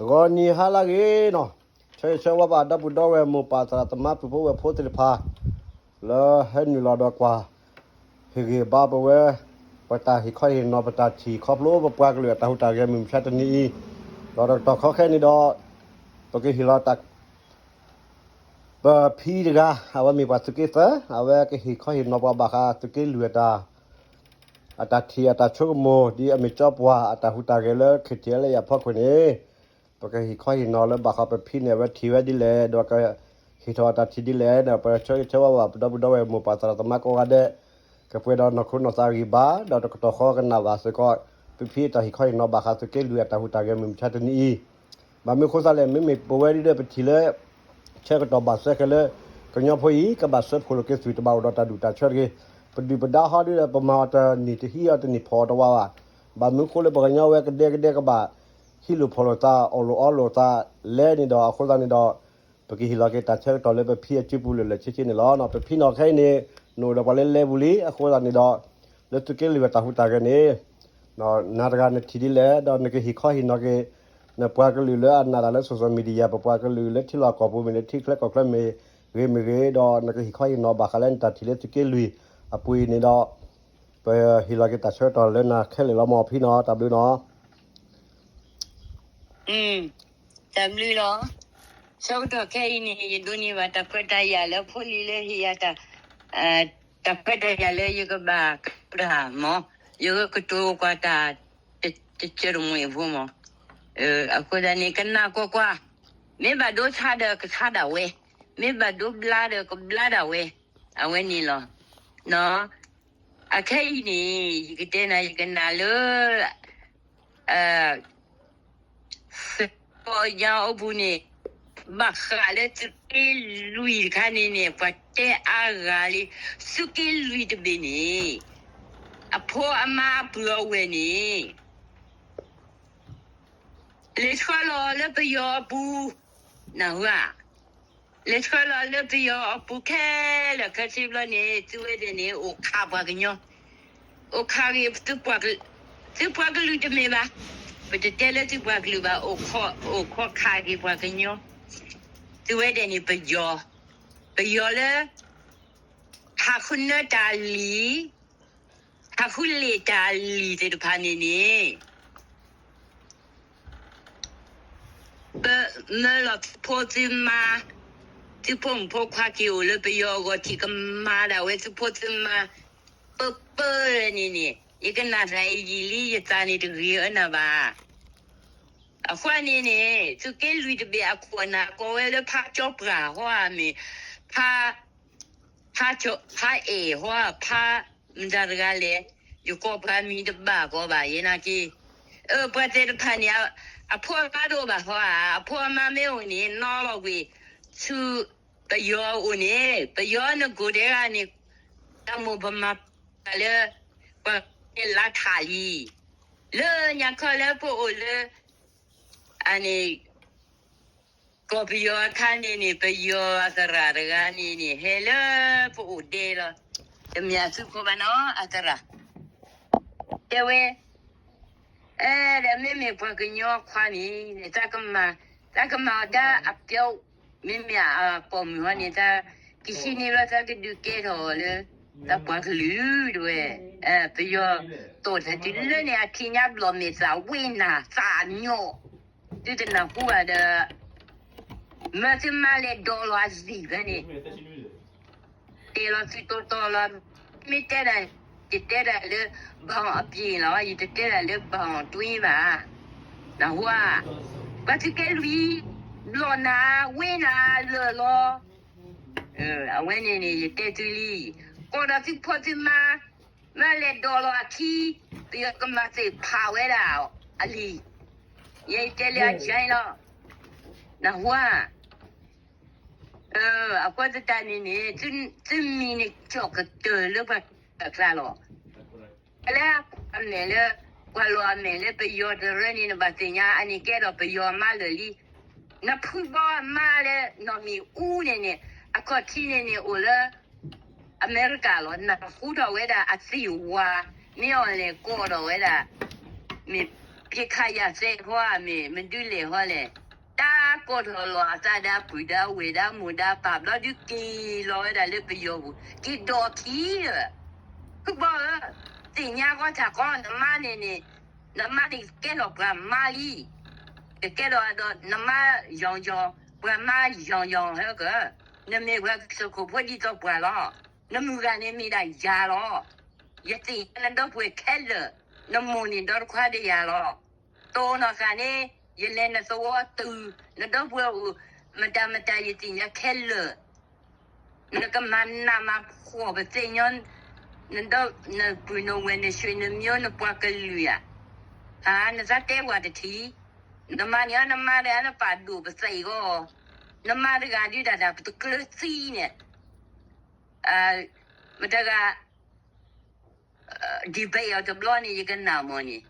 ဂီၤနံၤဟါလၢအဂ့ၤနီၤ, ဆၢဂ့ၤဆၢဝါဘၣ် ဒီပုၢ်ဒီဝဲၢ် မိၢ်ပၢ်သရၣ်သမါ ပုၢ်ဖိဝဲၢ်ဖိသ့ၣ်တဖၣ် လၢဟဲနုာ်လီၤဒီးကွၢ် ဟ့ၣ်ဂံၢ်ဘါပဝဲ ပတၢ်ဟ့ၣ်ခီဟ့ၣ်နီၤ ပတၢ်ထံၣ်ခီဖျိ ပပှၤကလုာ်အတၢ်ဟူးတၢ်ဂဲၤ မုၢ်မဆါတနံၤအံၤ, ဒီးတကတီၢ်ခီခဲအံၤန့ၣ်ဒီး ပကဟ့ၣ်လီၤတၢ် ပဖံတဂၤ အဝဲမ့ၢ်ပှၤသုးက့သၢ, အဝဲကဟ့ၣ်ခီဟ့ၣ်နီၤပှၤဘၣ်ဃးသုးက့လွံၢ်အတၢ် အတၢ်ထံၣ်အတၢ်ဆိကမိၣ် ဒ်အမ့ၢ်ကၠီပှၤအတၢ်ဟူးတၢ်ဂဲၤလၢ ခ့ၣ်ထံးလၢယၤဖီခိၣ်န့ၣ်, ပကဟ့ၣ်ခီဟ့ၣ်နီၤလၢဘၣ်ဃးပဖံန့ၣ် အဝဲထံၣ်ဝဲဒ်လဲၣ် ဒီးကဟ့ၣ်ထီၣ်အတၢ်ထံၣ်ဒ်လဲၣ်ဒီး ပဆၢဂ့ၤဆၢဝါဘၣ် ပဒီပုၢ်ဒီဝဲၢ် မိၢ်ပၢ်သရၣ်သမါကိးဂၤဒဲး, ကပှဲၤဒီးနီၢ်ခိနီၢ်သးဂံၢ်ဘါ ဒီးတကတီၢ်ဃီကနၣ်ဘၣ်စ့ၢ်ကီး ပဖံအတၢ်ဟ့ၣ်ခီဟ့ၣ်နီၤဘၣ်ဃးသုးက့လွံၢ်အတၢ်ဟူးတၢ်ဂဲၤ မုၢ်မဆါတနံၤအံၤ ဘၣ်မနုၤအဃိသတးလဲၣ် မ့မ့ၢ်ပဝဲဒၣ်ဒီးပထံၣ်လၢ ဆၢကတီၢ်ဘၣ်စဲဃဲၤလၢ ကညီဖိအံၤ ကဘၣ်စၢဖှိၣ်လိာ်က့ၤသွံၣ် တဘၣ်အိၣ်ဒီးတၢ်ဒူၣ်တၢ်ဆၢတဂ့ၤ, ပဒုၣ်ပဒါဟီဒ်ဒီး ပမၤအီၤတနံၣ်တဟံးအီၤတနံၣ်ဖီၣ်အီၤတဝးဘၣ်, ဘၣ်မနုၤအဃိလၢပှၤကညီဝဲကဒဲကဒဲကဘၣ် ဟံးလိာ်ဖီၣ်လိာ်သး အီၣ်လိာ်အီလိာ်သးလဲန့ၣ်ဒီး အဃိသတးန့ၣ်ဒီး ပကဟ့ၣ်လီၤက့ၤတၢ်ဆၢကတီၢ်လၢပဖံအစုပူၤလၢာ်လၢာ်ဆ့ဆ့န့ၣ်လီၤ. ပဖံနီၢ်ခဲအံၤန့ၣ် နအိၣ်ဒီးပှၤလၢလဲပူၤလံ အဃိသတးန့ၣ်ဒီး လၢသုးက့လွံၢ်အတၢ်ဟူးတၢ်ဂဲၤန့ၣ် နၤတဂၤနထံၣ်ဒ်လဲၣ် ဒီးနကဟ့ၣ်ခီဟ့ၣ်နီၤက့ၤ နပှၤကလုာ်လၢအနာ်တၢ်လၢ social media ပပှၤကလုာ်လၢထံလီၢ်ကီၢ်ပူၤမ့ၢ်ဂ့ၤ ထံချၢကီၢ်ချၢမ့ၢ်ဂ့ၤမ့ၢ်ဂ့ၤဒီး နကဟ့ၣ်ခီဟ့ၣ်နီၤဘၣ်ဃးလၢနတၢ်ထံၣ်လၢသုးက့လွံၢ်အပူၤအံၤန့ၣ်ဒီး ပဟ့ၣ်လီၤက့ၤတၢ်ဆၢကတီၢ်လၢနၤခဲလၢာ်လီၤ မ်ဖံနီၤ တၢ်ဘျုးနီၤ. တၢ်ဘျုးလီၤ. ဆၢကတီၢ်ခဲအံၤန့ၣ် ယဒိးန့ၢ်ဘၣ်တၢ်ခွဲးတၢ်ယာ်လၢဖိလံၤလၢဟ့ၣ်ယၤတၢ် တၢ်ခွဲးတၢ်ယာ်လၢယကဘၣ်ကပဒၢ်မး, ယကကတိၤကွၢ်တၢ် တကၢတမှဲၤဖိမး, အဃိသတးန့ၣ် ကနၣ်ကွၢ်ကွၢ်, မ့ၢ်ဘၣ်ဒိဆါဒီးကဆါဒၣ်ဝဲ, မ့ၢ်ဘၣ်ဒိဘျါဒီးကဘျါဒၣ်ဝဲ, အဝဲန့ၣ်လီၤ. အခဲအံၤန့ၣ် ယကတဲနၤ ယကနၣ်လၢ ကီၢ်ညါအပူၤန့ၣ် ဘၣ်ဃးလၢသုးက့လွံၢ်တခါန့ၣ်န့ၣ် ပှၤတဲအါဂၤလံ, သုးက့လွံၢ်တဘ့ၣ်န့ၣ် အဖိအမါအပုၢ်အဝဲၢ်န့ၣ် လဲၤဆှၢလီၤလၢပယီၤအပူၤ, နၢ်ဟူဧါ, လဲၤဆှၢလီၤလၢပယီၤအပူၤခဲလၢာ်ခဲဆ့ဘျီန့ၣ် သုဝဲဒၣ်န့ၣ် အိၣ်ခးပှၤကညီ, အိၣ်ခးဂ့ၤ သုပှၤကလုာ်တမ့ၢ်ဘၣ်, ပတတဲလၢသုပှၤကလုာ်ဘၣ်, အိၣ်ခီခးဂ့ၤပှၤကညီ, သုဝဲဒၣ်န့ၣ် ပယီၤ, ပယီၤလၢ ဟးဃုနၢတၢ်လံာ်, ဟးဃုလ့ၣ်တၢ်လံာ်သ့ၣ်တဖၣ်န့ၣ်န့ၣ် ပမၢလီၤသုဖိသုမါ, သုဖိမုၣ်ဖိခွါက့ၤအိၣ်လၢပယီၤအဂီၢ်ထံး ကမၤဒၣ်ဝဲသုဖိသုမါ ပၢပၢန့ၣ်န့ၣ် ယကနၣ်တၢ်အံၤယံာ်လံ ယသးန့ၣ်တဂ့ၤအၢနၤဘၣ်. အဃိန့ၣ်န့ၣ် သုးက့လွံၢ်တဘ့ၣ်အခိၣ်အနၢ်ကိးဝဲလၢဖါကၠီပှၢ်ဟီဧါမ့ၢ် ဖါ ဖါအဲၣ်ဟီဧါ ဖါမတၤတဂၤလဲၣ်, ယကိးပှၤမံၤတဘၣ်ကီးဘၣ် ယဲနာ်က့, ပှၤသ့ၣ်တဖၣ်န့ၣ် အဖိအမါတအိၣ်ဘၣ်ဟီဧါ, အဖိအမါမ့ၢ်အိၣ်န့ၣ် နီၣ်လီၤကွံာ် ဆူ ပယီၤအအိၣ်န့ၣ် ပယီၤနကိၢ်တဲဂၤန့ၣ် တၢ်မိၣ်ပမၤလၢ ပှၤလါထးလံ, လၢညါခီလၢပအိၣ်လၢ အန့ၣ် ကီၢ်ပယီၤအခါန့ၣ်န့ၣ် ပယီၤအသရၣ်တဂၤန့ၣ်န့ၣ် ဟဲလၢပအိၣ်ဒဲလီၤ. တမ့ၢ်အသုးခိၣ်ဘၣ်နီၤ အသရၣ် တဲဝဲ အဲ ဒီးမ့မ့ၢ်ပှၤကညီခွါန့ၣ် တၢ်ကမၤ တၢ်ကမၤအီၤဒၣ်အပျီ မ့မ့ၢ်အပိာ်မုၣ်ဟီန့ၣ် တၢ်ကဟံးန့ၢ်လီၤ တၢ်ကဒုးကဲထီၣ်အီၤလၢ တၢ်ပှၤကလုာ် တဲဝဲ ပယီၤ တိာ်တၢ်တုၤလၢန့ၣ် အခံညါဘျီၣ်မဲာ်သၣ်ဝ့ၢ်နၤသးအညီ သုတနၢ်ဟူဘၣ်ဒီး မၢသုမါလဲၤဒိးလီၤအသံၣ်ဖဲန့ၣ် တဲလီၤသုတီတီလီၤ. မ့ၢ်တဲဒၣ် ယတဲဒၣ်လၢ ဘီၣ်အပျ့ၤလီၤ, ယတတဲဒၣ်လၢ ဘီၣ်တွံဘၣ်. နၢ်ဟူဧါ, ပှၤသုးက့လွံၢ် ဘျီၣ်နၤ ဝ့ၢ်နၤလၢာ်လီၤ. အဝဲန့ၣ်န့ၣ် ယတဲသုလံ, ကိးဒီးသုဖိသုမါ မၢလဲၤဒိးလီၤအခံ, ပယီၤကမၤသ့ၣ်ဖးဝဲဒၣ်အလံၤ, ယတဲလၢအကၢလီၤ. နၢ်ဟူဧါ, အဃိသတးန့ၣ်န့ၣ် သုမံၤန့ၣ်ကၠီၣ်ကတၢၢ်လၢပှၤကျါလီၤ. လၢအမဲာ်လၢ ပှၤလီၤအမဲာ်လၢပယီၤတရၢန့ၣ် နဘၣ်သ့ၣ်ညါ အန့ၣ်ကဲဒီးပယီၤမါလၢာ်လံ. နဖုဘီမါလၢနီၢ်မံၤအူန့ၣ်န့ၣ် အခီၣ်ထံးန့ၣ်န့ၣ် အိၣ်လၢ အမဲရကၤလီၤ. နၢ်ဟူထီၣ်ဝဲဒၣ်အသံၣ်ဝါ မ့ၢ်အီၤလဲၣ်ကိးထီၣ်ဝဲဒၣ် မ့ၢ် က့ၤခးယၤသဲဟီဧါမ့ၢ် မဒုးလဲၣ်ဟီလဲၣ်, တၢ်ကိးထီၣ်လီၤအသးဒီးအပုၢ်ဒီးအဝဲၢ်ဒီးအမိၢ်ဒီးအပၢ်ဘျီဒုးက့ၤလီၤဝဲဒၣ်လၢပယီၤပူၤ က့ၤဒိးခံလၢာ်, ဖုဘီဧၢ, သ့ၣ်ညါဃီတၢ်ကီ နမါန့ၣ်န့ၣ်, နမါန့ၣ်ကကဲထီၣ်ပှၤမါလံ, ကကဲထီၣ်ဒီးနမါယီၤယီၤ, ပှၤမါယီၤယီၤဟဲက, နမ့ၢ်ပှၤကစၢၢ်ခိၣ်ဖိဒ်သိးပှၤလီၤ, နမုၢ်ဂၤန့ၣ်မ့ၢ်ဒၣ်ယၤလီၤ, ယသ့ၣ်ညါနဒီပုၢ်ဝဲၢ်ခဲလၢာ်, နမိၢ်န့ၣ်ဒီတခွါဒီးယၤလီၤ, တိၢ်နီၢ်ဃာ်န့ၣ်, ယလဲၤနသဝီတုၤ, နဒီပုၢ်ဝဲၢ်အိၣ်, မတၤမတၤယသ့ၣ်ညါခဲလၢာ်, နကမၤနးမၤဖှီၣ်ပသ့ၣ်ညါ, နဒီ, နပုၢ်နဝဲၢ်နဆွေနမျိုးနပှၤကလုာ်ဧါ, ဟါ နသးတဲဝဲတထံၣ်, နမါန့ၣ် နမါဒီးနပာ်ဒိၣ်ပသံးဂီၢ်, နမါတဂၤဒုးဒၣ်တၢ်ပတကျၢၤသံန့ၣ်, မတၤဂၤ debate အီၤတဘျီန့ၣ် ယကနၣ်မၢ်န့ၣ်,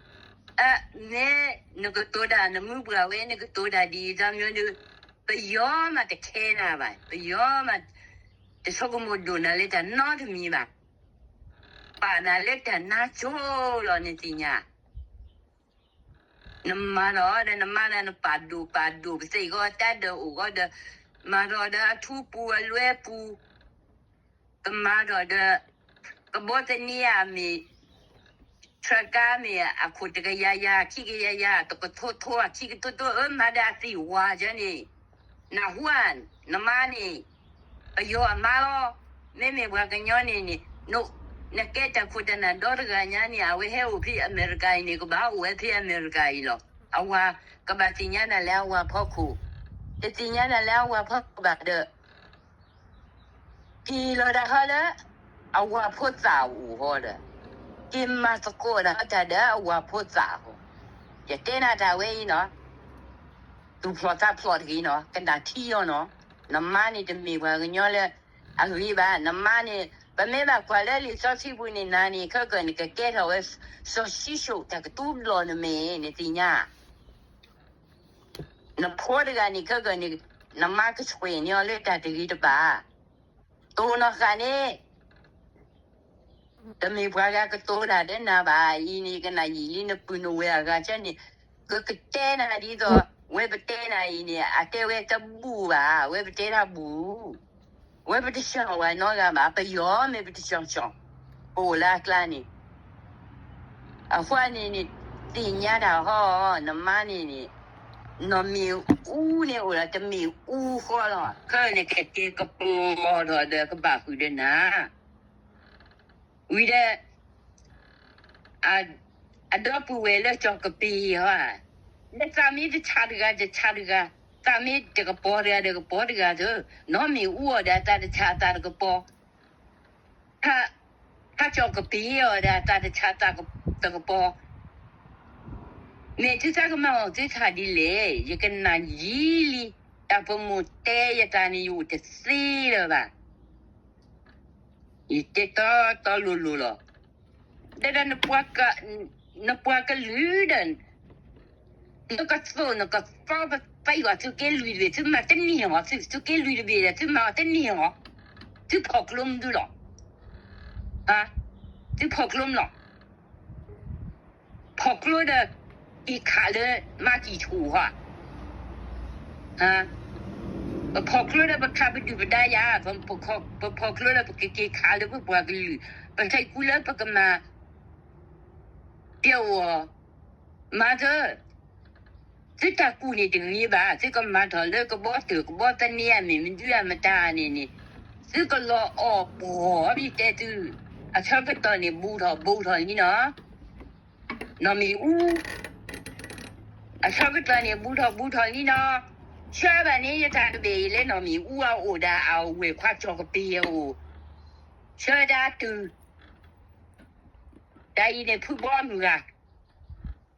မ့ၢ်နကတိၤတၢ်နမုၢ်ပှၢ်ဝဲ နကတိၤတၢ်ဒ်အံၤသးမၢ်ဒီး, ပယီၤမးတခဲနၤဘၣ်, ပယီၤမး တဆိကမိၣ်ဒိၣ်နၤလၢတၢ်နီတမံၤဘၣ်, ပာ်နၤလၢတၢ်နါကၠိလီၤနသ့ၣ်ညါ နမၤထီၣ်ဒီးနမါဒီးနပာ်ဒိၣ်ပာ်ဒိၣ်ပသ့ၣ်ဂီၢ် တၢ်ဒီးအိၣ်ဂီၢ်ဒီး, မၤထီၣ်ဒီးအထူပူၤအလွဲပူၤ, ကမၤထီၣ်ဒီး, ကဘီသန့ဧါမ့ၢ်, ထြၢကါမ့ၢ်အခိၣ်တကယၤယၤ ခံကယၤယၤ တကထိထိ ခံကထိထိ အၢမၤဒီးအသ့ၣ်ဝၤကၢန့ၣ်, နၢ်ဟူဧါ, နမါန့ၣ်, ပယီၤအမါလီၤ, မ့မ့ၢ်ပှၤကညီန့ၣ်န့ၣ်, နကဲတၢ်ခိၣ်တၢ်နၢ်ဒီတဂၤညါန့ၣ် အဝဲဟဲအိၣ်ဖဲအမဲရကၤအံၤန့ၣ် ကဘၣ်အိၣ်ဝဲဖဲအမဲရကၤအံၤလီၤ, အဝၤ, ကဘၣ်သ့ၣ်ညါနၤလၢအဝၤဖီခိၣ်, တသ့ၣ်ညါနၤလၢအဝၤဖီခိၣ်ဘၣ်ဒီး က့ၤလီၤဒၣ်ဟီလၢ အဝၤဖိသၣ်အိၣ်ဟီဒီး, က့ၤမၤသကိးဒၣ်တၢ်ဒီးအဝၤဖိသၣ်ဟီ, ယတဲနၤတၢ်ဝဲအံၤနီၤ, သူၣ်ဖျိးသးဖျိးတဂ့ၤနီၤ, ကနၣ်ထံအီၤနီၤ, နမါန့ၣ်တမ့ၢ်ပှၤကညီလၢအဂ့ၤဘၣ်, နမါန့ၣ် ပမ့ၢ်ဘၣ်ကွၢ်လၢလံာ်စီဆှံပူၤန့ၣ် နၤန့ၣ် ခဲကနံၣ် နကကဲထီၣ်ဝဲ စီၤၡံၣ်စိၣ်တၢ်ကတိၤဘျီၣ်နမဲာ် နသ့ၣ်ညါ နဖိတဂၤန့ၣ် ခဲကနံၣ် နမါကဆွဲန့ၢ်အီၤလၢတၢ်တဂ့ၤတဘၣ်, တိၢ်နီၢ်ဃာ်န့ၣ် တမ့ၢ်ပှၤဂၤကတိၤတၢ်ဒီးနၤဘၣ်, အံၤန့ၣ် ကနၣ်ယံာ်လံနပုၢ်နဝဲၢ်အဂၤကၢန့ၣ်, ကကတဲနၤဒ်သိး ဝဲပတဲနၤအံၤန့ၣ် အတဲဝဲတဘူၣ်ဘၣ်, ဝဲပတဲတၢ်ဘူၣ်, ဝဲပတဆှီဝဲနီတဂၤဘၣ်, ပယီၤမ့ၢ်ပတဆှီဆှီ, ပအိၣ်လၢအကျါန့ၣ် အဃိန့ၣ်န့ၣ် သ့ၣ်ညါတၢ်ဟီ, နမါန့ၣ်န့ၣ် နီၢ်မ့ၣ်အူန့ၣ်အိၣ်ဒီး တမ့ၣ်အူဃီလီၤ, ခဲန့ၣ် ကက့ၤကပျီၢ်ထီၣ်ဒီးကဘၣ်ဃုာ်ဒီးနၤ, ဝံၤဒီး အဒီပုၢ်ဝဲၢ်လၢကၠီၤကပ့ၤဟီဧါ, ဒီးသးမ့ၢ်တဆးတဂၤတဆးတဂၤ, သးမ့ၢ်တကပီၤတဂၤတကပီၤတဂၤသၢ, နီၢ်မ့ၣ်အူအီၤဒီးအသးတဆးအသးတကပီၤ, ထါကၠီၤကပ့ၤအီၤဒီးအသးတဆးအသးတကပီၤ, မ့ၢ်သုသးကမၤအီၤသုထးဒ်လဲၣ်, ယကနၣ်ယံာ်လံ, တၢ်ပမိၢ်တဲယသးန့ၣ် ယအိၣ်တသ့လၢၤဘၣ်, ယတဲတီတီလိၤလိၤလီၤ. ဒီးဒီး နပှၤကလုာ်ဒီး နကသိၣ်နကသီပသံအီၤ သုက့လွံၢ်တဘ့ၣ် သုမၤတန့ၢ်အီၤ, သုက့လွံၢ်တဘ့ၣ်ဒီး သုမၤအီၤတန့ၢ်အီၤ, သုဖီၣ်ကျိမနုၤလီၤ. သုဖီၣ်ကျိမနုၤလီၤ. ဖီၣ်ကျိဒီး က့ၤခးလၢမၤကံၢ်ထူၣ်ဟီ, ပဖီၣ်ကျိဒီးပခးပဒုၣ်ပဒါယၤ, ပဖီၣ်ကျိဒီးပကက့ၤခးလၢပပှၤကလုာ်, ပသးကူလၢပကမၤ ပျဲအိၣ်အီၤ, မၤသၢ, သုတၢ်ကူၣ်န့ၣ်တဂ့ၤဘၣ်, သုကမၤထီၣ်လၢကဘီတၢၢ်ကဘီသန့ဧါ မ့ၢ်မနုၤအမတၤန့ၣ်န့ၣ်, သုကလီၤအီၣ်ပှီၢ်မ့ၢ်တဲသု, အဆၢကတီၢ်န့ၣ် ဘူးထီၣ်ဘူးထီၣ်လံနီၤ, နီၢ်မ့ၣ်အူ အဆၢကတီၢ်န့ၣ် ဘူးထီၣ်ဘူးထီၣ်လံနီၤ, ဆှၢဘၣ်န့ၣ်ယတၢ်တဘ့ၣ်အံၤလၢနီၢ်မ့ၣ်အူအအိၣ်ဒီးအဝဲၢ်ခွါကၠီၤကပ့ၤအအိၣ်, ဆှၢဒၣ်တုၤ တၢ်အံၤန့ၣ် ဖုဘီမုၢ်ဂၤ,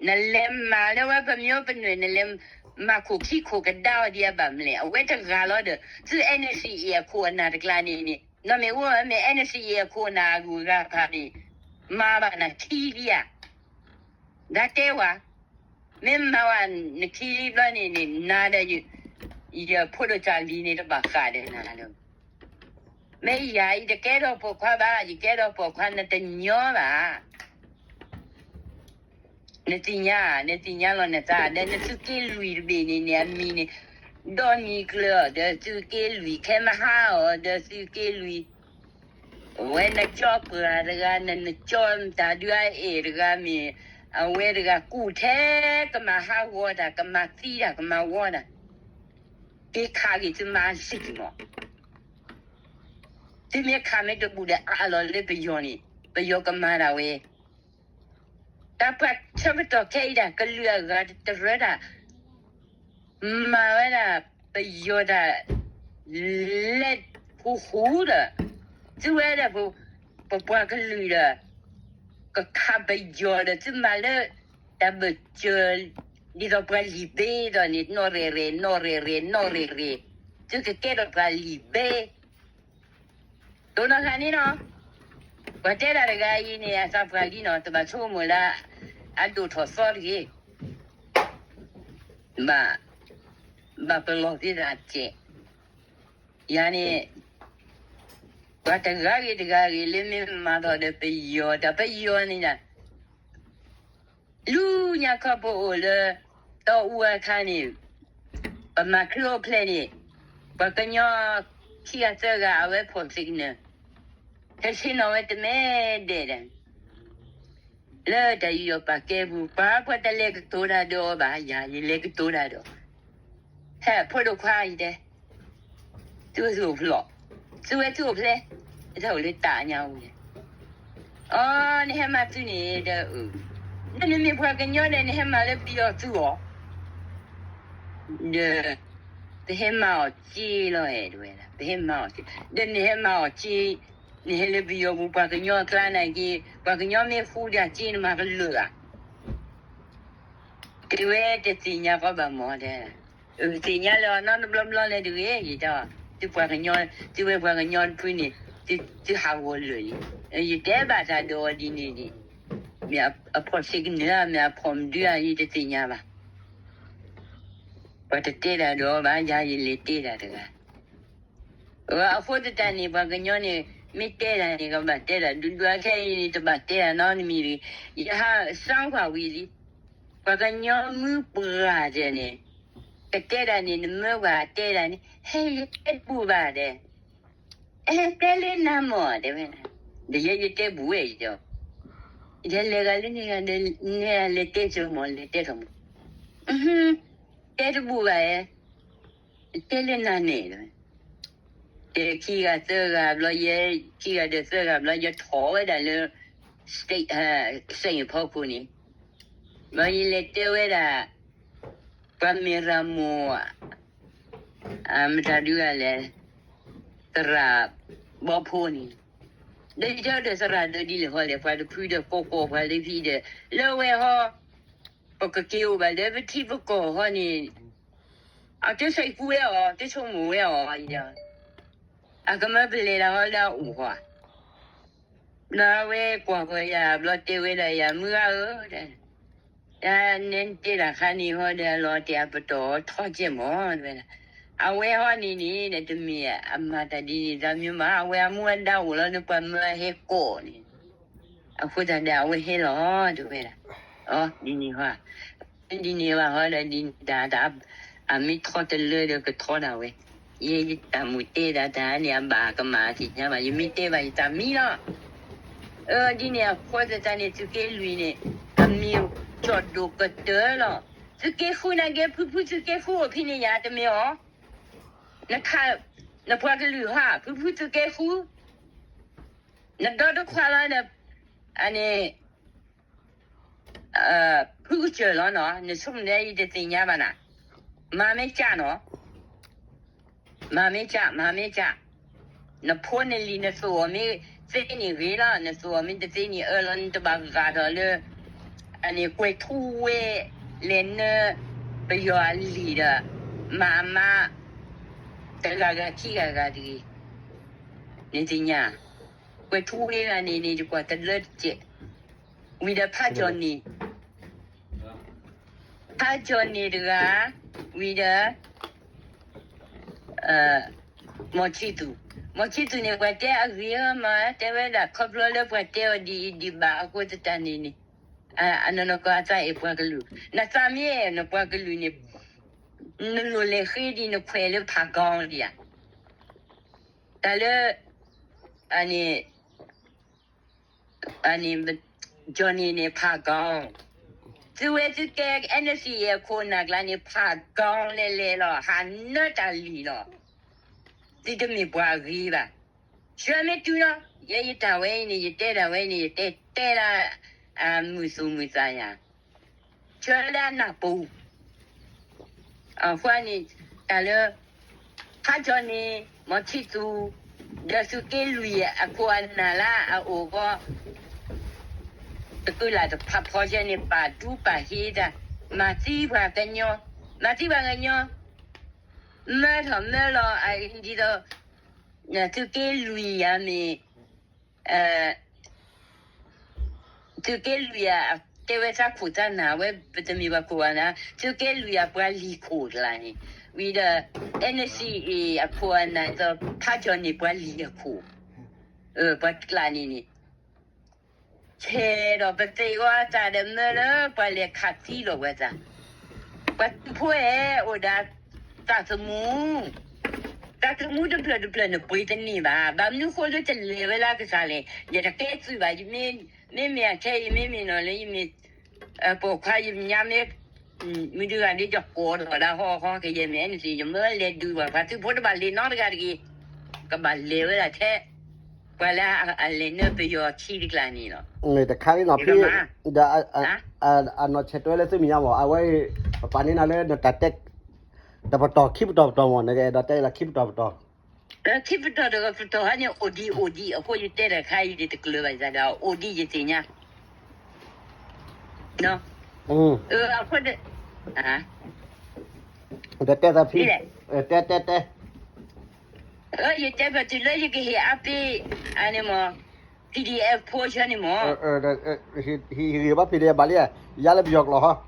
နလဲၤမၤလၢဝဲပမျိုးပနွယ် နလဲၤမၤခိၣ်ခံခိၣ်ကဒါအီၤဒံးအဘၣ်မလဲၣ်, အဝဲတဂၤလီၤဒီး သု NCA အခိၣ်အနၢ်တကျါန့ၣ်န့ၣ်, နီၢ်မ့ၣ်အူဧၢ မ့ၢ် NCA အခိၣ်အနၢ်အဂုၤအဂၤတဖၣ်န့ၣ်, မၤဘၣ်နခံလံဧါ, ဒၣ်တဲဝဲ, မ့ၢ်မၤဝဲနခံလံဘျီန့ၣ်န့ၣ် နၤဒီး ယဖိဒိၣ်တၢ်လံၤန့ၣ် တဘၣ်ဃးဒီးနၤလၢၤ, မ့ၢ်ယၤအံၤတကဲထီၣ်ပိာ်ခွါဘၣ်, ယကဲထီၣ်ပိာ်ခွါနတညီဘၣ်. နသ့ၣ်ညါ, နသ့ၣ်ညါလီၤနသး ဒီးနသုးက့လွံၢ်တဘ့ၣ်န့ၣ်န့ၣ် အမံၤန့ၣ် ဒီနံၤကျၢၤအီၤ ဒီးသုးက့လွံၢ် ခဲမဟါအီၤ ဒီးသုးက့လွံၢ်, အဝဲနကၠီပှၤတဂၤ နနကၠီမတၤဒုးအအဲၣ်တဂၤမ့ၢ် အဝဲတဂၤကူၣ်ထဲ ကမၤဟးဂီၤတၢ် ကမၤသံတၢ် ကမၤဝီတၢ်, က့ၤခးက့ၤသုမါစ့ၢ်ကီးမး, သုမ့ၢ်ခးမ့ၢ်တဘူၣ်ဒီးအးလီၤလၢပယီၤန့ၣ် ပယီၤကမၤတၢ်ဝဲ တၢ်ပှၤဆၢကတီၢ်ခဲအံၤဒၣ် ကလုာ်အဂၤတရၢတၢ် မၤဝဲဒၣ်ပယီၤတၢ် လဲၤဃူဃူဒီး သုဝဲဒၣ် ပပှၤကလုာ်ဒီး ကခးပယီၤဒီး သုမၤလၢ တၢ်ဘၢၣ်စၢၤ ဒ်သိးပှၤလံာ်ဘ့ဒီးန့ၣ် နီၣ်ရဲၣ်ရဲၣ် နီၣ်ရဲၣ်ရဲၣ် နီၣ်ရဲၣ်ရဲၣ် သုကကဲထီၣ်ပှၤလံာ်ဘ့ ဒိၣ်နီၢ်ခါန့ၣ်နီၤ, ပှၤတဲဒၣ်တဂၤအံၤန့ၣ် အသးပှၢ်လံနီၤ, တဘၣ်ဆိကမိၣ်လၢ အဒိၣ်ထီၣ်သီတဂ့ၤ, ဘၣ်ပလီၢ်သ့သးစဲး, ယၤန့ၣ် ပှၤတဂၤဂ့ၤတဂၤဂ့ၤ လၢမ့ၢ်မၤထီၣ်ဒီးပယီၤ တၢ်ပယီၤန့ၣ် လူညါခီပအိၣ်လၢ တီအူအခါန့ၣ် ပမၤချ့အိၣ်ဖျဲၣ်န့ၣ် ပှၤကညီခံဂၤသၢဂၤ အဝဲဖီၣ် signal ဟဲဆ့ၣ်နီၤဝဲတမဲဒဲးဒီး လၢတၢ်ယူးယီၣ်ပာ်ကဲပူၤ ပှၤပှၤတလဲၤကတိၤတၢ်ဒီးအီၤဘၣ် ယၤယလဲၤကတိၤတၢ်ဒီး ဟဲဖိဒိၣ်ခွါအံၤတဲ သုဝဲသုအိၣ်ဖျဲၣ်, သုဝဲသုအိၣ်ဖျဲၣ်, တၢ်အိၣ်လၢတၢ်ညါဝဲ, အီ နဟဲမၤသုန့ၣ်ဒီး, ဒီးနမ့ၢ်ပှၤကညီဒီး နဟဲမၤလၢပယီၤသုအီၤ, ဒီး ပဟဲမၤအီၤစ့လီၤအဲၣ်ဒဝဲဒၣ်, ပဟဲမၤအီၤစ့, ဒီးနဟဲမၤအီၤစ့, နဟဲလၢပယီၤပူၤ ပှၤကညီအကျါနာ်က့, ပှၤကညီမ့ၢ်ဃူဒီးစ့နမၤကလုာ်ဧါ, တဲဝဲတသ့ၣ်ညါကီးဘၣ်မၢ်ဒီး သ့ၣ်ညါလၢအီၤနီတဘျီဘျီလၢတဂ့ၤ ယတဲအီၤ, သုပှၤကညီ, သုဝဲပှၤကညီတဖုန့ၣ်, သုဟးဂီၤလၢာ်လံ, ယတဲဘၣ်တၢ်ဒီးအီၤဒ်န့ၣ်ဒ်, မ့ၢ်အဖီၣ် signal ဧါ မ့ၢ်အဖီၣ်မဒုဧါ ယတသ့ၣ်ညါဘၣ်, ပှၤတတဲတၢ်ဒီးအီၤဘၣ် ယၤယလဲၤတဲတၢ်တဂၤ အဃိသတးန့ၣ် ပှၤကညီန့ၣ် မ့ၢ်တဲတၢ်န့ၣ် ကဘၣ်တဲတၢ် ဒုးဒွးခဲအံၤန့ၣ် တဘၣ်တဲတၢ်နီတမံၤတဂ့ၤ, ယဟးစၢကွၢ်ဝံၤလံ, ပှၤကညီမုၢ်ပှၢ်ဒဲးန့ၣ်, ကတဲတၢ်န့ၣ် နမၢပှၤတဲတၢ်န့ၣ် ဟဲယတဲတဘူၣ်ဘၣ်ဒဲး, ဟဲတဲလၢနၤမၢ်တဲဝဲ, ဒီးယဲယတဲဘူၣ်ဝဲအံၤဒီး, ယလဲၤဂၤလၢန့ၣ်ဂၤဒီး နဲလဲၤတဲကၢၤမၢ် လဲၤတဲထီၣ်မၢ်, တဲတဘူၣ်ဘၣ်ဧဲ တဲလၢနၤန့ၣ်, တဲခံဂၤသၢဂၤဘျီယဲ, ခံဂၤဒီးသၢဂၤဘျီ ယထီၣ်ဝဲဒၣ်လၢ stage စ့ၣ်ဖီခိၣ်န့ၣ်, ဘျီယလဲၤတဲဝဲဒၣ် ပှၤမ့ၢ်ရမိၢ် မတၤဒုးဂၤလဲၣ်, သရၣ်ဘီဖိန့ၣ်, ဒီးယတဲဒီးသရၣ်ဒီးဒ်လဲၣ်ဟီလဲၣ် ပှၤတဖုဒီးကိးကိးပှၤလၢဖံဒီး လၢဝဲဟီ, ပကက့ၤအိၣ်ဘၣ်လၢပထံပကီၢ်ဟီန့ၣ် အတဆိၣ်ကူဝဲအီၤ တဆိကမိၣ်ဝဲအီၤ, အကမၢပလဲၤတၢ်ဟီလၢအအိၣ်ဃီ, ဒီးအဝဲကွၢ်ဃီၤယၤ ဘျီတဲဝဲဒၣ်ယၤ မုၢ်ဂၤဧၢ, တၢ်နဲတဲတၢ်ခါန့ၣ်ဟီဒီး အလီၤတဲာ်အပတီၢ်ထီကဲမၢ်, အဝဲဟီန့ၣ်န့ၣ် တမ့ၢ်အမၤတၢ်ဒ်န့ၣ် သးမံမး အဝဲအမူအဒါအိၣ်လီၤလၢပှၤမၢဟဲကိးန့ၣ်, အဃိသတးဒီး အဝဲဟဲလီၤတဲဝဲဒၣ်, ဒ်န့ၣ်ဟီ ဒ်န့ၣ်ဘၣ်ဟီဒီး ဒ်န့ၣ်တၢ် အမ့ၢ်ထီတလၢဒီးကထီဒၣ်ဝဲ, ယဲယတၢ်မုၢ်တဲဒၣ်တၢ်န့ၣ် အဘၣ်ကမၣ်သ့ၣ်ညါဘၣ် ယမ့ၢ်တဲဘၣ်ယသးမံလီၤ, ဒ်န့ၣ်အဃိသတးန့ၣ် သုးက့လွံၢ်န့ၣ် အမ့ၢ်ကၠီၣ်ဒိၣ်ကတၢၢ်လီၤ, သုးက့ဃုနာ်က့ ဖုဖုသုးက့ဃုအိၣ်ဖဲန့ၣ်ယၤတမ့ၢ်အီၤ, နခး နပှၤကလုာ်ဟါ ဖုဖုသုးက့ဃု, နဒီတခွါလီၤဒီး အန့ၣ် ဖုကစၢၢ်လီၤနီၤ နဆိကမိၣ်ဒ်အံၤတသ့ၣ်ညါဘၣ်နၤ, မၤမ့ၢ်ကၢ်နီၤ, မၤမ့ၢ်ကၢ် မၤမ့ၢ်ကၢ်, နဖိနလံၤနသိၣ်အီၤမ့ၢ်သ့န့ၣ်ဂ့ၤလီၤ, နသိၣ်အီၤမ့ၢ်တသ့န့ၣ် အၢၣ်လီၤနတဘၣ်ဂာ်ထီၣ်လၢ အန့ၣ်ကွဲၤထူဝ့ လဲၤနၢ ပယီၤအလံာ်ဒီး မၤအမါ တဂၤဂၤခံဂၤဂၤတဂ့ၤ, နသ့ၣ်ညါ ကွဲၤထူဝ့ဂၤန့ၣ်န့ၣ် ယကွၢ်တလၢတစဲး, ဝံၤဒီးဖးကၠီၣ်န့ၣ် ဖးကၠီၣ်န့ၣ်တဂၤ, ဝံၤဒီး မီၤဆံသူး, မီၤဆံသူးန့ၣ် ပှၤတဲအဂ့ၤမး တဲဝဲဒၣ်ခီဖျိလၢပှၤတဲအီၤဒ်အံၤဒံးဘၣ်အဃိသတးန့ၣ်န့ၣ်, နနီၢ်ကီၢ်အသးအဲၣ်ပှၤကလုာ်, နသးမ့ၢ်အဲၣ်နပှၤကလုာ်န့ၣ်, နလိၣ်လဲၤဃ့ဒံးနခွဲးလၢဖးကီဒံးဧါ. တၢ်လၢ အန့ၣ် အန့ၣ် Johnny န့ၣ် ဖးကီ, သုဝဲသုကဲ N C အခိၣ်အနၢ်ကျါန့ၣ် ဖးကီလဲၤလဲၤလီၤ, ဟးနၢတၢ်လံၤလီၤ. သုတမ့ၢ်ပှၤအဂ့ၤဘၣ်. ဆှၢမ့ၢ်တုၤလီၤ, ယဲယတၢ်ဝဲအံၤန့ၣ် ယတဲတၢ်ဝဲအံၤန့ၣ် ယတဲတဲလၢ အမုၢ်သူၣ်မုၢ်သးယၤ, ဆှၢလၢအနၢ်ပူၤ အဃိန့ၣ် တၢ်လၢ ဖးကီန့ၣ် မီၤထံသူ, ဒီးသုးက့လွံၢ်အခိၣ်အနၢ်လၢအအိၣ်ဃီ, တကုလၢ်တဖးဖီဆဲန့ၣ် ပာ်ဒူပာ်ဟ့တၢ်, မၤသံပှၤကညီ, မၤသံပှၤကညီ, မၢထီၣ်မၢလီၤအဒ်သိး သုးက့လွံၢ်ယၤမ့ၢ် သုးက့လွံၢ်ယၤ တဲဝဲသးခိၣ်သးနၢ်ဝဲ ပတမ့ၢ်ပှၤခိၣ်ဘၣ်နၤ, သုးက့လွံၢ်ယၤပှၤလံၤခိၣ်ကျါန့ၣ်, ဝံၤဒီး N C A အခိၣ်အနၢ်ဒီး ဖးကီန့ၣ်ပှၤလံၤအခိၣ်, ပှၤကျါန့ၣ်န့ၣ် ဆဲးဒီးပသ့ၣ်အီၤအသးဒီးမၢလၢပှၤလဲၤခးသံလီၤဝဲသး, ပှၤသုးဖိအဲၣ်အိၣ်ဒီး တၢ်သမူ, တၢ်သမူတဖျၢၣ်တဖျၢၣ်န့ၣ်ပှ့ၤတန့ၢ်ဘၣ်, ဘၣ်မနုၤဃိလၢတလဲၤဝဲလၢကစၢ်လဲၣ်, ယတကဲသုးဘၣ်, မ့မ့ၢ်အခဲအံၤ မ့မ့ၢ်နီၤလၢယမ့ၢ် ပိာ်ခွါယညါမ့ၢ် မုၢ်တဂၤဒ်ယကိးထီၣ်ဒၣ်ဟီၣ်ဟီၣ်ကယဲၢ်မ့ၢ် N C A ယမၢလဲၤဒုးဘၣ် ပှၤသုးဖိတဘၣ်လဲၤနီတဂၤတဂ့ၤ, ကဘၣ်လဲၤဝဲဒၣ်ထဲ ပှၤလၢအလဲၤနၢပယီၤခံတကျါန့ၣ်လီၤ. တခါန့ၣ်နီၤဖံ, ဒီးအနီၢ်ဆဲးတွဲလၢသုမဲာ်ညါမး အဝဲ ပပာ်န့ၢ်နၤလၢနတၢ်တဲ တပတီၢ်ခံပတီၢ်ပတီၢ်မး နကအဲၣ်ဒိးတဲလၢခံပတီၢ်ပတီၢ် ခံပတီၢ်တပတီၢ်ဟဲန့ၣ် အိၣ်ဒံးအိၣ်ဒံး အဃိယတဲတၢ်ခါအံၤဒ်တကျၢၤဘၣ်ယသးဒီး အိၣ်ဒံးယသ့ၣ်ညါ အဃိ ဒီးတဲသးဖံ, တဲတဲတဲ, ယတဲဘၣ်တုၤလၢယကဟ့ၣ်အါပ့ၤ အန့ၣ်မး P D F ဖိဆၢန့ၣ်မး, ဟ့ၣ်ဂ့ၤဘၣ် P D F ဘၣ်လံ, ယါလၢပယီၤကျိာ်ဟီ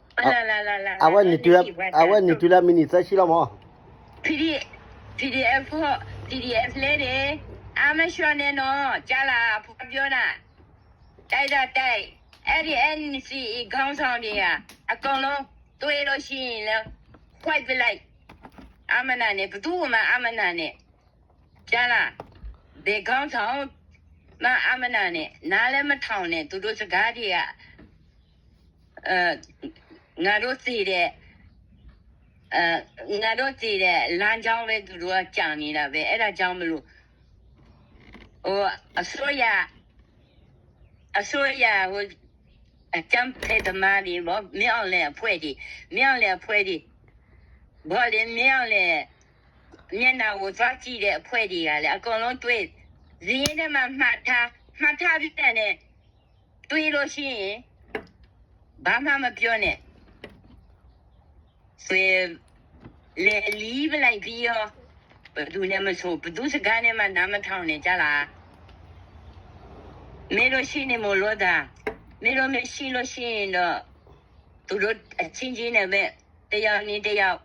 အမံၤနံၤခံဆံကပှဲၤလီၤဒီးဖံ, အဝဲန့ၣ်တုၤလၢမံၤနံၤသၢဆံလီၤမး, PDF, PDF လဲၣ်န့ၣ် အါမးဆှၢန့ၣ်နီၤ ကၠါလၢအဖိပၠီဒၣ်, တၢ်တၢ်တၢ်, အဲၣ်ဒ် N C A ခေါင်းဆောင်တွေက အကုန်လုံး သွေးလို့ရှိရင်လည်း ခွဲပစ်လိုက်, အါမနုၤန့ၣ် ဘယ်သူမှ အါမနုၤန့ၣ် ကြားလား, ဘယ်ခေါင်းဆောင်မှ အါမနုၤန့ၣ် နားလည်းမထောင်နဲ့ သူတို့စကားတွေက ငါတို့သေတဲ့ ငါတို့သေတဲ့လမ်းကြောင်းပဲ သူတို့ကကြံနေတာပဲ အဲဒါကြောင့်မလို့ ဟိုအစိုးရ အစိုးရဟိုအကြမ်းဖက်သမားတွေပေါ့ မင်းအောင်လှိုင်အဖွဲ့တွေ မင်းအောင်လှိုင်အဖွဲ့တွေ ဘော်လင်မင်းအောင်လှိုင်မျက်နှာကိုသွားကြည့်တဲ့အဖွဲ့တွေကလည်းအကုန်လုံးတွေ့ ဇယင်းထဲမှာမှတ်ထားမှတ်ထားပြီးတဲ့နဲ့ တွေ့လို့ရှိရင်ဘာမှမပြောနဲ့ ဆွဲလဲလီပလိုက်ပြီးရောဘယ်သူနဲ့မဆိုဘယ်သူစကားနဲ့မှနားမထောင်နဲ့ကြလားမင်းတို့ရှိနေမို့လို့သာမင်းတို့မရှိလို့ရှိရင်တော့သူတို့အချင်းချင်းနဲ့ပဲတယောက်နဲ့တယောက်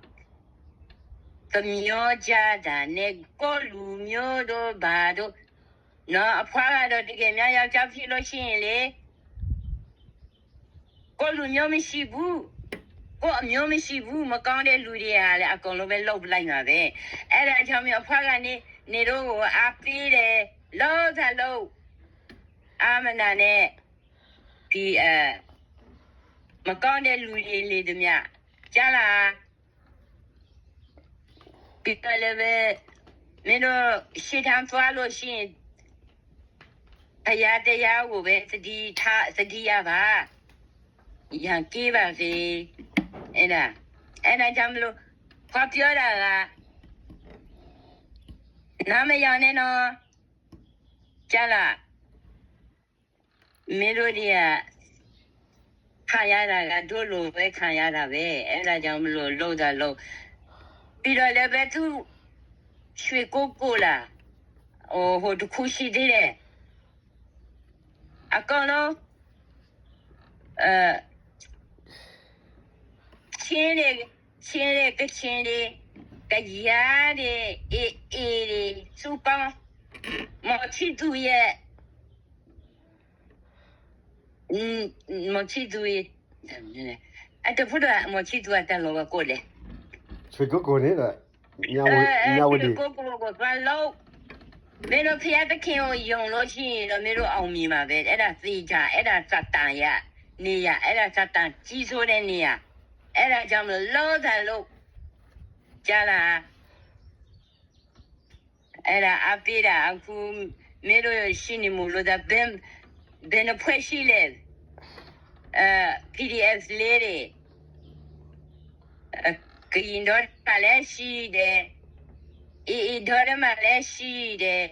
သမီးရောကြားတာနဲ့ကိုယ့်လူမျိုးတို့ဘာတို့နော်အဖွားကတော့တကယ်များယောက်ျားဖြစ်လို့ရှိရင်လေ ကိုယ့်လူမျိုးမရှိဘူးကိုယ့်အမျိုးမရှိဘူးမကောင်းတဲ့လူတွေကလည်းအကုန်လုံးပဲလုပ်ပလိုက်မှာပဲအဲ့ဒါကြောင့်မျိုးအဖွားကနေနေတော့ကိုအားပေးတယ်လို့သာလို့အာမနာနဲ့ဒီအဲမကောင်းတဲ့လူတွေလေတမျှကြားလားပြီးတော့လည်းပဲမင်းတို့ရှေ့တန်းသွားလို့ရှိရင် ဘုရားတရားကိုပဲသတိထားသတိရပါရန်ကင်းပါစေအဲ့ဒါအဲ့ဒါကြောင့်မလို့ဖျော်ပြောတာကနားမယောင်နဲ့နော်ကြားလားမင်းတို့တွေကခံရတာကတို့လိုပဲခံရတာပဲအဲ့ဒါကြောင့်မလို့လို့တာလို့ပြီးတော့လည်းပဲသူရွှေကိုကိုလာဟိုဟိုတခုရှိသေးတယ် အကောင်လုံးအဲချင်းတွေချင်းတွေကချင်းတွေကယားတွေအေးအေးတွေစုပေါင်း မီၤဆံသူးယဲ မီၤဆံသူး အတဖိဒိၣ် မီၤဆံသူးအတၢ်လီၤဝဲကိးလဲၣ်, ဆွ့ကိကိန့ၣ်ဒီး ညဝဒံ ကိကိကိသးလိ, မ့ၢ်ဒိးဖဲအသခ့အိၣ်ယုၢ်လိဆံဒီး မ့ၢ်ဒိးအီၣ်မံၤမးဖဲ အဲၣ်ဒၣ်သ့ၣ်ကၢ် အဲၣ်ဒၣ်သးတၢ်ယၤ န့ၢ်ယၤ အဲၣ်ဒၣ်သးတၢ်ကံဆိဒဲးန့ၢ်ယၤ, အဲၣ်ဒၣ်ကၢမ့ၢ်လိသးလိ, ကၢလၢ အဲၣ်ဒၣ်အါပ့ၤဒၣ်အဃိ မ့ၢ်ဒိးဆံးန့ၢ်မုၢ်လိာ်သး ဘဲနဖှဲဆံးလဲၣ်, PDF လဲၣ်ဒၣ်, ကရင်ဒီတမးလဲၣ်ဆံးဒဲး, AA ဒီတမးလဲၣ်ဆံးဒဲး,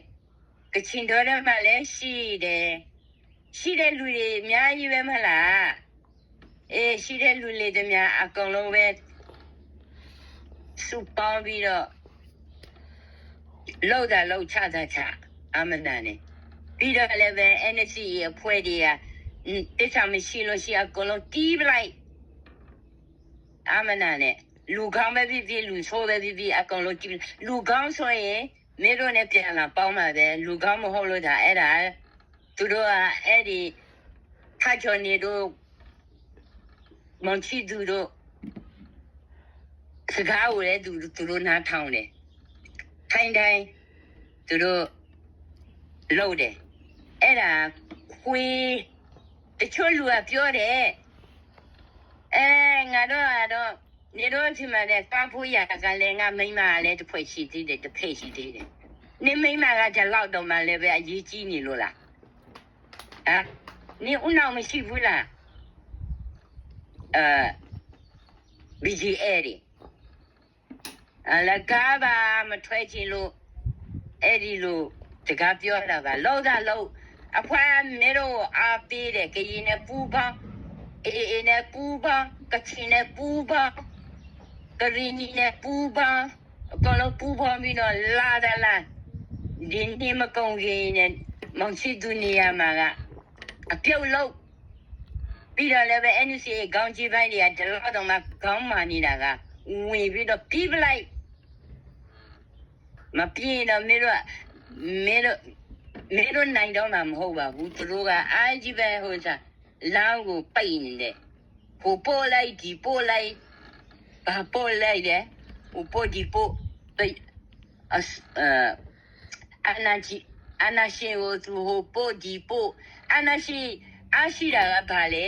ကချင်ဒီတမးလဲၣ်ဆံးဒဲး, ဆံးဒဲးလူၤဒံးမးယံၤဝဲမးလၢ် အဲ ဆံးဒဲးလူၤလံၤတမး အကီၢ်လီၤဝဲ စုပေါင်းပြီးတော့ လုပ်တာလုပ်ချတာချာ အမနုၤန့ၣ်, ပြီးတော့လည်းပဲ NCA အဖွဲ့တွေက သစ္စာမရှိလို့ရှိရင် အကုန်လုံးတီးပလိုက် အမနုၤန့ၣ် လူကောင်းပဲဖြစ်ဖြစ် လူဆိုးပဲဖြစ်ဖြစ် အကုန်လုံးတီးပလိုက် လူကောင်းဆိုရင် မင်းတို့နဲ့ပြန်လာပေါင်းပါပဲ လူကောင်းမဟုတ်လို့ဒါအဲ့ဒါ သူတို့ကအဲ့ဒီ ဖာကျော်နေတို့ မောင်ချစ်သူတို့ စကားကိုလည်းသူသူတို့နားထောင်တယ် ထိုင်တိုင်း သူတို့လုပ်တယ်အဲ့ဒါခွေး တချို့လူကပြောတယ်အဲငါတို့ကတော့နေတော့ဒီမှာလည်းသွားဖို့ရကလည်းငါမိန်းမကလည်းတစ်ဖွဲ့ရှိသေးတယ်တစ်ဖက်ရှိသေးတယ်နေမိန်းမကဒီလောက်တောင်မှလည်းပဲအရေးကြီးနေလို့လား နဦးနောင်မရှိဘူးလား BGF တွေအလကားပါမထွက်ချင်လို့အဲ့ဒီလိုစကားပြောတာပါလောက်သာလောက်အဖွားမဲတော့အားပေးတယ်ကရင်နဲ့ပူပေါင်း AA နဲ့ပူပေါင်းကချင်နဲ့ပူပေါင်းကရင်ကြီးနဲ့ပူပေါင်းအကောင်လုံးပူပေါင်းပြီးတော့လာတာလားဒီနေ့မကုန်ခင်နဲ့မောင်ချစ်သူနေရာမှာက အပြုတ်လုပ်ပြီးတော့လည်းပဲ NCA ခေါင်းကြီးပိုင်းတွေကဒီလောက်တောင်မှခေါင်းမာနေတာကဝင်ပြီးတော့ပြီးပလိုက်မပြီးတော့မင်းတို့မင်းတို့မင်းတို့နိုင်တော့မှမဟုတ်ပါဘူးသူတို့ကအားကြီးပဲဟိုစားလမ်းကိုပိတ်နေတယ်ဟိုပို့လိုက်ဒီပို့လိုက်ဘာပို့လိုက်လဲဟိုပို့ဒီပို့အ အာဏာကြီးအာဏာရှင်ကိုသူဟိုပို့ဒီပို့အာဏာရှင်အားရှိတာကဘာလဲ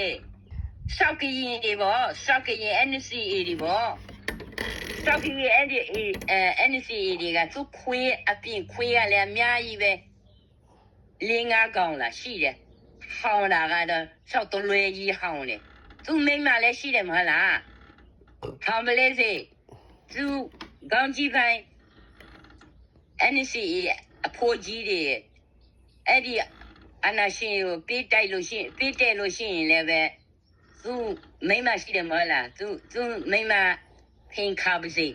စောက်ကရင်တွေပေါ့စောက်ကရင် NCA တွေပေါ့စောက်ကရင် NCA အဲ NCA တွေကသူခွေးအပြင်ခွေးကလည်းအများကြီးပဲလေးငါးကောင်လာရှိတယ်ဟောင်းတာကတော့စောက်တလွဲကြီးဟောင်းတယ်သူမိမလည်းရှိတယ်မဟုတ်လားဟောင်းပလဲစေသူခေါင်းကြီးပိုင်း NCA အဖိုးကြီးတွေအဲ့ဒီအာဏာရှင်ကိုပေးတိုက်လို့ရှိရင်ပေးတဲလို့ရှိရင်လည်းပဲသူမိမ့မရှိတယ်မဟုတ်လားသူသူမိမဖင်ခါပါစေ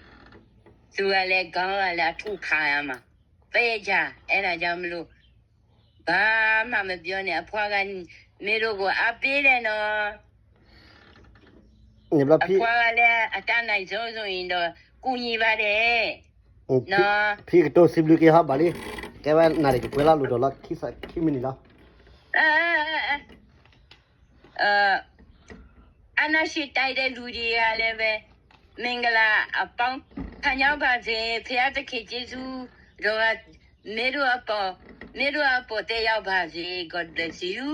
သူကလည်းခေါင်းကလည်းအထူးခါရမှာပဲကြအဲ့ဒါကြောင့်မလို့ဘာမှမပြောနဲ့အဖွားကမင်းတို့ကိုအပေးတယ်နော်နေဘလဖီအဖွားကလည်းအတန်းနိုင်ဆုံးဆိုရင်တော့ကူညီပါတယ်နော်ဖီကတိုစံဘလူးကဟောဘၣ်လံကဲဝဲနာ်ရကပွဲလီၤလူတော်လီၤခိမိနစ်လီၤအဲအဲအဲအဲအာဏာရှင်တိုက်တဲ့လူတွေကလည်းပဲမင်္ဂလာအပေါင်းခံရောက်ပါစေဖခင်သခင်ယေရှုတော်ကမင်းတို့အပေါ်မင်းတို့အပေါ်တက်ရောက်ပါစေ God bless you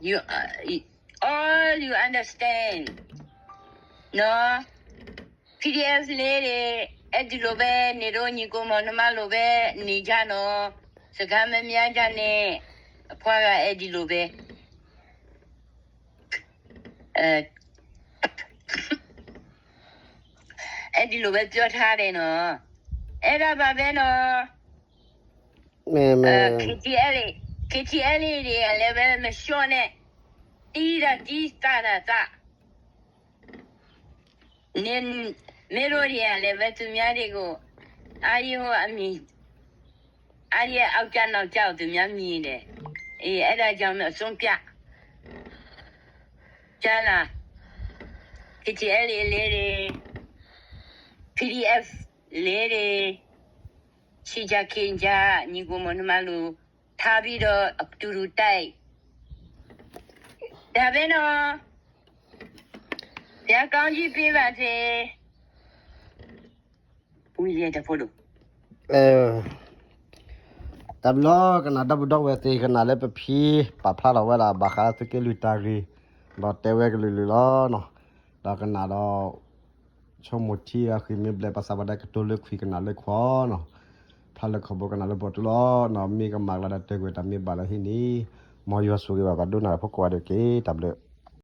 you all you understand နော် PDF လေးတွေအဲ့ဒီလိုပဲနေတော့ညီကိုမောင်နှမလိုပဲနေကြနော်စကားမများကြနဲ့အဖွားကအဲ့ဒီလိုပဲအဲအဲ့ဒီလိုပဲပြောထားတယ်နော်အဲ့ဒါပါပဲနော် KTL KTL တွေကလည်းပဲမလျှော့နဲ့တီးတာတီးတာတာတာနင်မင်းတို့တွေကလည်းပဲသူများတွေကိုအာရုံအမီအားရအောက်ကျနောက်ကျသူများမြင်တယ်အေးအဲ့ဒါကြောင့်အဆုံးပြကြားလား KTL လေးတွေ PDF လေးတွေ ဆံးကၢ်ခ့ကၢ် ညီကိးမုၣ်နမၤလိာ် ထါဘံဒီးအတူၢ်တူၢ်တၢ်အံၤ တၢ်ဘဲနီၤ ဘုရားကောင်းကြီးပေးပါစေ ဦးရဲ့တဖို့တို့ တၢ်ဘျီကနၣ်ဒီပုၢ်ဒီဝဲၢ်သ့ၣ် ကနၣ်လၢပဖံ ပာ်ဖျါထီၣ်ဝဲဒၣ် ဘၣ်ဃးလၢသုးက့လွံၢ်တၢ်ဂ့ၢ် ဒီးတဲဝဲကလုာ်လုာ်လီၤနီၤ. ဒီးကနၣ်ဒီး ဆိကမိၣ်ထံအဃံမ့ၢ်ဘျဲၣ် ပှၤသးပှၢ်ဒဲးကတိၤလၢခွံၣ်ကနၣ်လၢခွီနီၤ. ဖျါလၢခီၣ်ဘိကနၣ်လၢပှီၢ်တူၢ်လီၤနီၤ. မ့ၢ်ကမၤကျါဒီးတဲကွံာ်တၢ်မ့ၢ်ဘၣ်လၢဟံၣ်န့ၣ် မ်ယွၤဆိၣ်ဂ့ၤဘၣ်ပှၤဒိကနၣ်တၢ်ဖိကိးဂၤဒဲးတက့ၢ်. တၢ်ဘျုး